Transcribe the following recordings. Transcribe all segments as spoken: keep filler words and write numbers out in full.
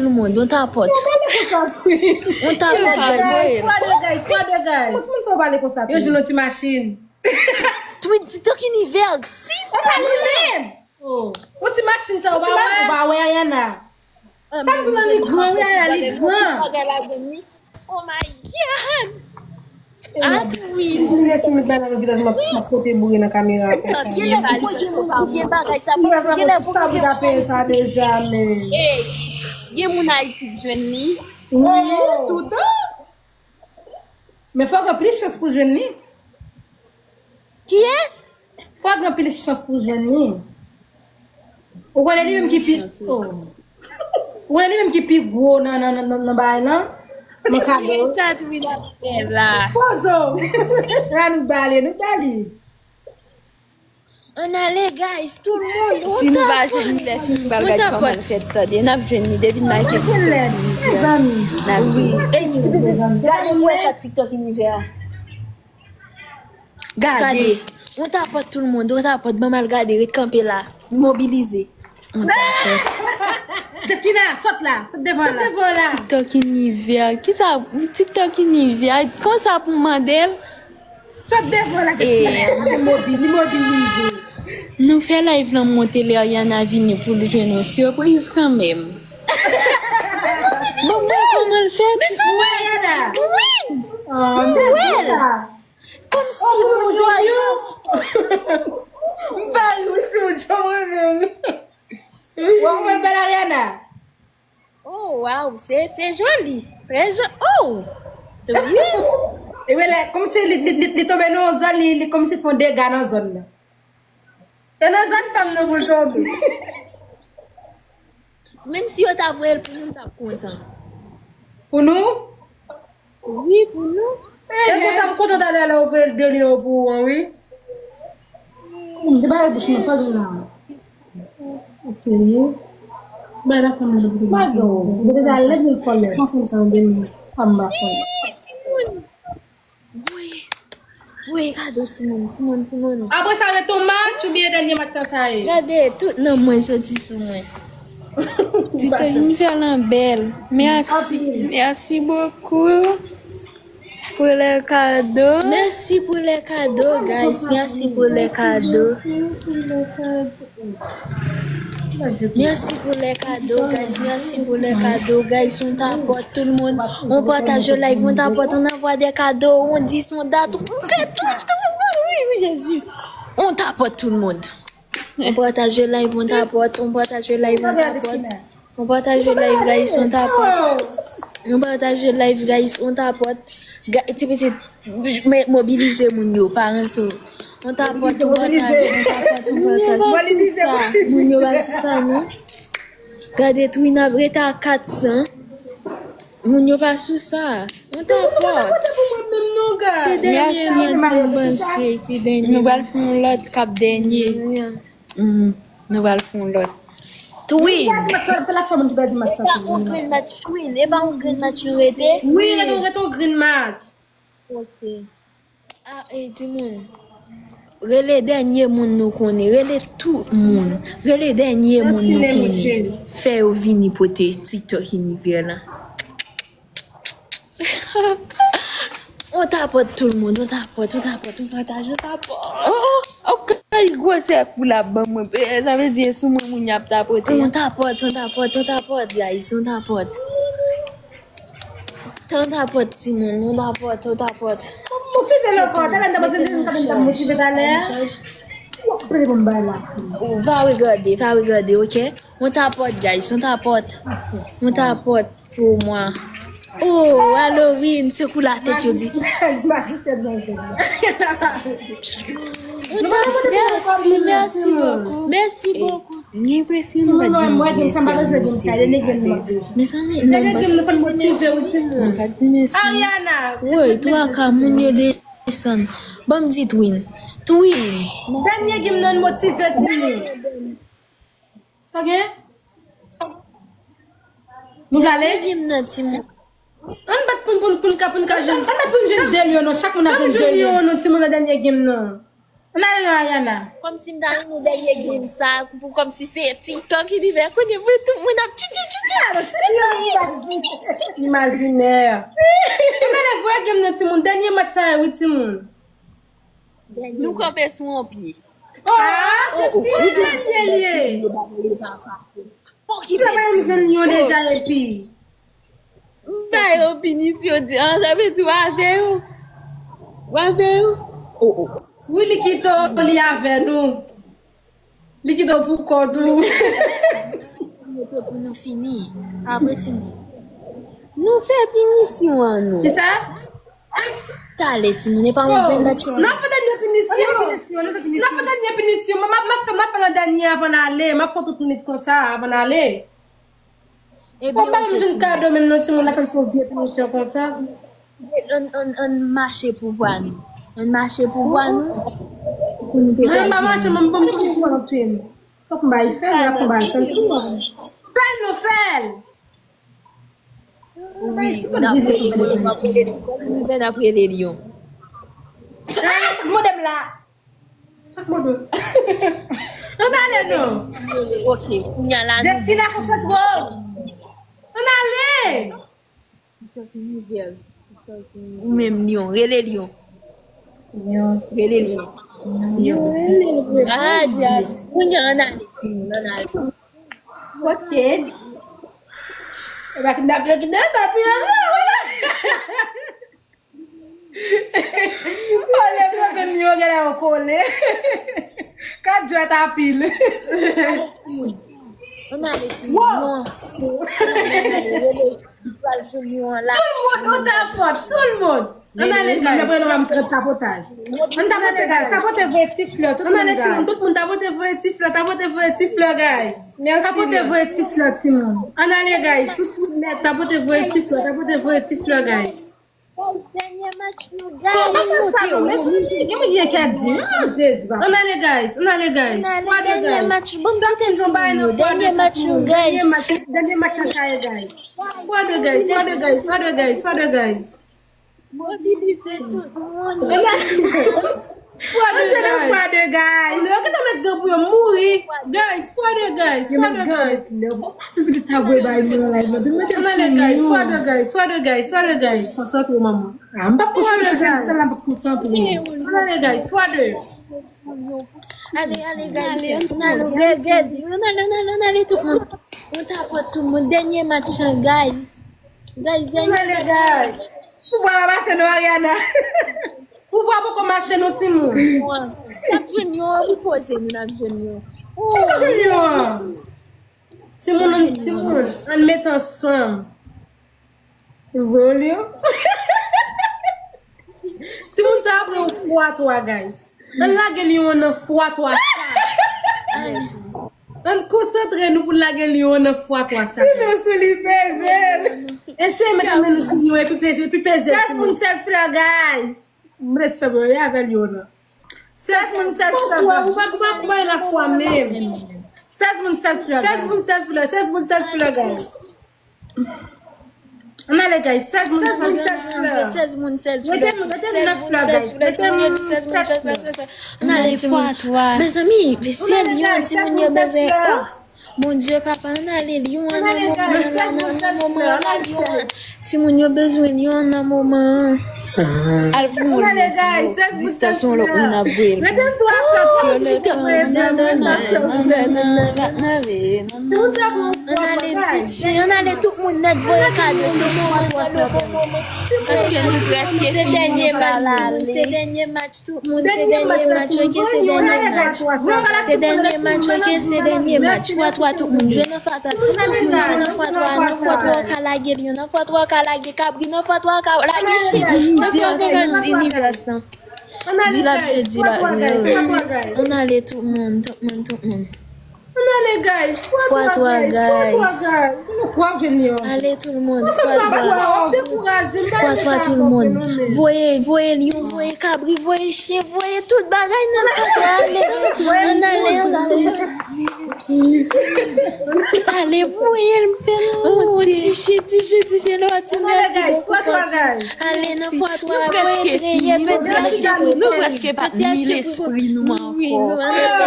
Tout moun, on tapòt. On tapòt, guys. Fwa de guys, fwa de guys. Yo jwenn yon ti machin. Twin TikTok Univers. Ou pa li menm. Oh. Yon ti machin sa, ou pa wè? Ou pa wè, Ayana? Sa m di nan li gran, wi, Ayana, li gran. Oh my God. Ah, Twin. Li resi met bagay nan vizaj mwen, m ap pote boure nan kamera. Gen lè pou gen moun pou gen bagay sa, pou gen lè pou gen bagay sa deja, men. Ey, gen moun Ayiti k jwenn li. Wi, toutan. Men fò gen plis chans pou jwenn li. Kiyès? Fò gen plis chans pou jwenn li. Ou konnen li menm ki pi, oh. Ou konnen li menm ki pi gwo nan, nan, nan, nan, nan bagay lan? Nan kado. Sa Twin ap fè la. Pozo. La nou bale, nou bale. Ann ale, guys, tout moun. Si nou pa jwenn li, lè fini, nou pral gade kòman l fèt, tande. N ap jwenn li depi n like TikTok Univers. N ap jwenn li. Ey, ti pitit, gade pou wè sa TikTok Univers. Gade. On tapòt tout moun, on tapòt, ban m al gade, ret kanpe la. Mobilize. Depina, sot la, sot devan la. Sot devan la. TikTok Univers. Kisa? TikTok Univers. Konsa pou mande l? Sot devan la, Depina. Li mobi-, li mobilize. Nou fè live lan monte lè Ariana vini pou l jwenn yon sipriz kanmenm. Bon, mwen kòman l fèt? Mezanmi, Ariana. Twin! Oh, Nouvèl! Kòmsi yon jodi. M pa ri, wi, timoun, jan m renmen l. Ou wè kòman l bèl, Ariana? Oh, wow, se, se joli. Trè joli. Oh! Twin. E ben, lè, kòmsi li, li, li, li tonbe nan yon zòn, li, li kòmsi fè yon dega nan zòn nan. E nan zòn pa m nan pou l tonbe. Menm si yo ta voye l pou nou, m t ap kontan. Pou nou? Wi, pou nou. E konsa m kontan talè lè yo voye l de lyon pou ou an, wi. Ou te bare bouch mwen, fò di la. Ou serye? Bay la fanm nan pou. Pa gen ou. Ou deja lè gen fòlè. Fò fanm sa de mwen. Fanm ba fòlè. Timoun. Voye, voye kado timoun, timoun, timoun. Apre sa, ret yon match oubyen dènye match sa, sa ye? Gade, tout nanm mwen soti sou mwen. Tito Univers lan bèl. Merci, merci beaucoup pour les cadeaux. Merci pour les cadeaux, guys. Merci pour les cadeaux. Merci pour les cadeaux, guys. Merci pour les cadeaux, guys. On tapote tout le monde. On partage le live, on tapote, on envoie des cadeaux, on dit son date, on fait tout. Oui, oui, Jésus. On tapote tout le monde. On partage le live, on tapote, on partage le live, on tapote. On partage le live, guys, on tapote. On partage le live, guys, on tapote. Ga-, ti pitit, men mobilize moun yo, pa ranse yo. On tapote, on partage, on tapote, on partage. Moun yo pa sou sa, moun yo pa sou sa, non. Gade, Twin ap rete a kat san. Moun yo pa sou sa. On tapote. Se dènye nòt nou panse ki dènye. Nou pral fè yon lòt k ap dènye. Mm, nou pral fè yon lòt. Twin. Se la fanm ki pèdi match sa. E pa yon grenn match, Twin. E pa yon grenn match nou rete? Wi, rete, rete yon grenn match. Ok. Ah, e timoun. Rele dènye moun nou konnen. Rele tout moun. Rele dènye moun nou konnen. Fè yo vini pote TikTok Univers lan. On tapote tout le monde, on tapote, on tapote, on partage, on tapote. Oh, oh, oh, kay gwosè kou l ap ban mwen. Eh, sa vle di e sou mwen moun y ap tapote. On tapote, on tapote, on tapote, guys, on tapote. On tapote, timoun, on tapote, on tapote. Motive l ankò, talè m ta panse m ta motive talè. W ap pede pou m bay la. Oh, va regarder, va regarder, ok? On tapote, guys, on tapote. On tapote. Pou mwen. Oh, Halloween, se kou la tèt yo di. Majisyèn nan zòn nan. Mèsi, mèsi bokou. Mèsi bokou. M gen enpresyon nou pa t janm di mèsi a moun kote. Mezanmi, non, paske nou pa t di mèsi. Nou pa t di mèsi. Woy, twa ka moun yo desann. Ban m di Twin. Twin. Dènye gim nan motive timoun. Sa gen? Nou prale? Gim nan timoun. Ann bat pou n, pou n, pou n ka, pou n ka jwenn, ann bat pou n jwenn de lyon non, chak moun ap jwenn de lyon non, timoun nan dènye gim nan. Ann ale non, Ariana. Kòmsi m ta jwenn dènye game sa, pou kòmsi se TikTok univers kounye pou tout moun ap tchitchi tchitchi. Imajinè. Ann ale voye game nan timoun. Dènye match sa ye wi timoun. Nou kanpe sou yon pye. Oh, se fini dènye li ye. Travay m jwenn yo deja epi. M ba yo pinisyon di an, sa vle di w avè yo. W avè yo. Oh, oh. Wi, li kite w, li avè nou. Li kite w pou kont ou. Mete pou nou fini. Apre timoun. Nou fè pinisyon an nou. Kisa? Talè timoun, e pa yon grenn match. N ap fè dènye pinisyon. N ap fè dènye pinisyon. M ap, m ap fè, m ap fè nan dènye avan n ale. M ap fè tout minit konsa avan n ale. Ebyen, ok, timoun. Ou pa menm jwenn kado menm non timoun, n ap fè yon vye pinisyon konsa. Ann, ann, ann mache pou vwa nou. Ann mache pou vwa nou. Pou nou te... Mwen pa mache, mwen, mwen, mwen, mwen, mwen. Fòk m bay fè l, fòk m bay fè l tou. Fè l non, fè l. Wi, n ap rele, n ap rele, n ap rele Lyon. Ah, sa k mande m la? Sa k mande m? Ann ale non. Ok, kounye a la nou... Jèskina, konsantre w. Ann ale. Ou menm Lyon, rele Lyon. Lyon. Rele Lyon. Lyon. Ah, Dye. Kounye a, ann ale, timoun, ann ale. Ok. E pa kidnape yo kidnape, pati yo, wala. Olye pou yo jwenn yo, genlè yo kole. Kat jwèt a pil. Ann ale, timoun. Tout moun, nou tapòt, tout moun. Ann ale, guys. Ann tapote, guys. Tapote voye ti flè, tout moun, guys. Ann ale, timoun, tout moun, tapote voye ti flè, tapote voye ti flè, guys. Mèsi. Tapote voye ti flè, timoun. Ann ale, guys. Tout moun nèt, tapote voye ti flè, tapote voye ti flè, guys. Guys, dènye match nou, guys. Kòman sa, non, mezanmi, gen moun ki di, ah, Jezi, papa. Ann ale, guys, ann ale, guys. Ann ale, dènye match, bon, kite timoun yo, dènye match nou, guys. Dènye match, dènye match sa ye, guys. Fwa de, guys, fwa de, guys, fwa de, guys, fwa de, guys. Mobilize tout moun. Fwa de, guys. Fwa de, guys. Yo gentan met gan pou yo mouri. Guys, fwa de, guys, fwa de, guys. Ann ale, guys, fwa de, guys, fwa de, guys, fwa de, guys. Konsantre w, manman. Ah, m p ap konsantre, se sèl la m p ap konsantre. Ann ale, guys, fwa de. Ale, ale, guys. Ann ale, ann ale, ann ale, ann ale, ann ale, tout moun. Nou tapòt tout moun. Dènye match lan, guys. Guys, dènye match lan. Pouvwa pa mache non, Ariana. Pouvwa poko mache non, timoun. N ap jwenn yo, wi, poze nou, n ap jwenn yo. N ap jwenn yo. Timoun, timoun, ann met ansanm. Ou voye l yo? Timoun sa ap pran yon fwa twa, guys. Ann lage Lyon an nan fwa twa sa. Ann konsantre nou pou n lage Lyon an nan fwa twa sa. Sinon, sou li peze l. Eseye met men nou sou Lyon epi peze, epi peze l, timoun. Sèz moun, sèz flè, guys. M rete fè bagay avè Lyon an. Sèz moun, sèz flè, guys. Ou pa, ou pa, ou pa, ou pa gen lafwa menm. Sèz moun, sèz flè, guys. Sèz moun, sèz flè, sèz moun, sèz flè, guys. Ann ale, guys. Sèz moun, sèz moun, sèz flè. Sèz moun, sèz flè. Mete nou, mete nou nan flè, guys. Mete nou sèz flè. Ann ale, timoun. Mezanmi, se Lyon, timoun yo bezwen. Oh, Bondye, papa, ann ale Lyon an nan moman an la, nan moman an la, Lyon an. Timoun yo bezwen Lyon an nan moman an. Al pou moun. Ann ale, guys. Sèz moun, sèz flè. Distans yon lòt moun ap voye l pou. Mete m twa flè, timoun. Ann ale, Titi, ann ale tout moun nèt voye kado, se moman sa, le bon moman. Paske nou prèske fini, nou pral ale. Se dènye match, tout moun, se dènye match, ok, se dènye match. Se dènye match, ok, se dènye match. Fwa twa tout moun, jwe nan fwa twa, tout moun jwe nan fwa twa, nan fwa twa w ka lage lyon, nan fwa twa w ka lage kabri, nan fwa twa w ka lage chen, nan fwa twa w ka lage univers lan. Di l ap jwe, di l ap jwe. Ann ale tout moun, tout moun, tout moun. Ann ale, guys. Fwa twa, guys. Fwa twa, guys. Fwa twa, guys. Mwen kwè w, Junior. Ale tout moun, fwa twa. Fwa twa tout moun. Voye, voye lyon, voye kabri, voye chen, voye tout bagay nan fwa twa. Ale, ann ale, ann ale. Ale voye l, m fè l. Oh, ti chi, ti chi, ti chi, lò ti mèsi bokou, fò ti. Ale nan fwa twa, nou prèske fini, nou prèske, nou prèske pa ni lespri nou ankò. Wi, nou,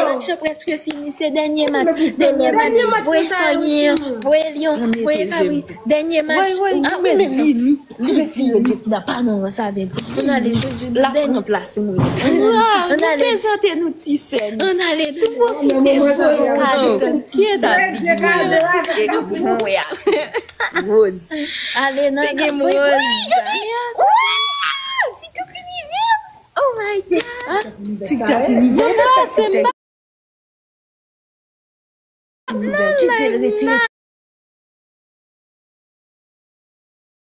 match la prèske fini, se dènye match. Dènye match, voye sa yo, voye lyon, voye kabri. Dènye match. Ah wi, men li, li, li, li, Jeff, ki nan pa nan ranse avè nou. Ann ale, jodi, la, dènye. Ranplase mwen. Ann ale. Prezante nou ti sè nou. Ann ale, nou pwofite pou yon kado. Kiyès a figi Rose? Ale nan. Peggy Rose. Yes. Ti tou univers. Oh my God. TikTok univers. Kite l retire.